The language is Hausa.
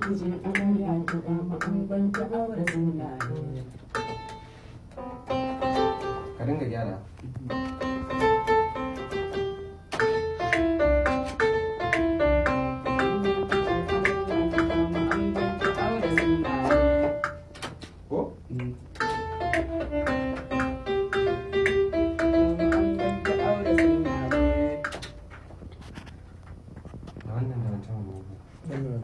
Kije amarya ki kama angon ki aure sunna ne. Ka dinga gyara. Ko? Da wannan da wancan gobe. Wannan.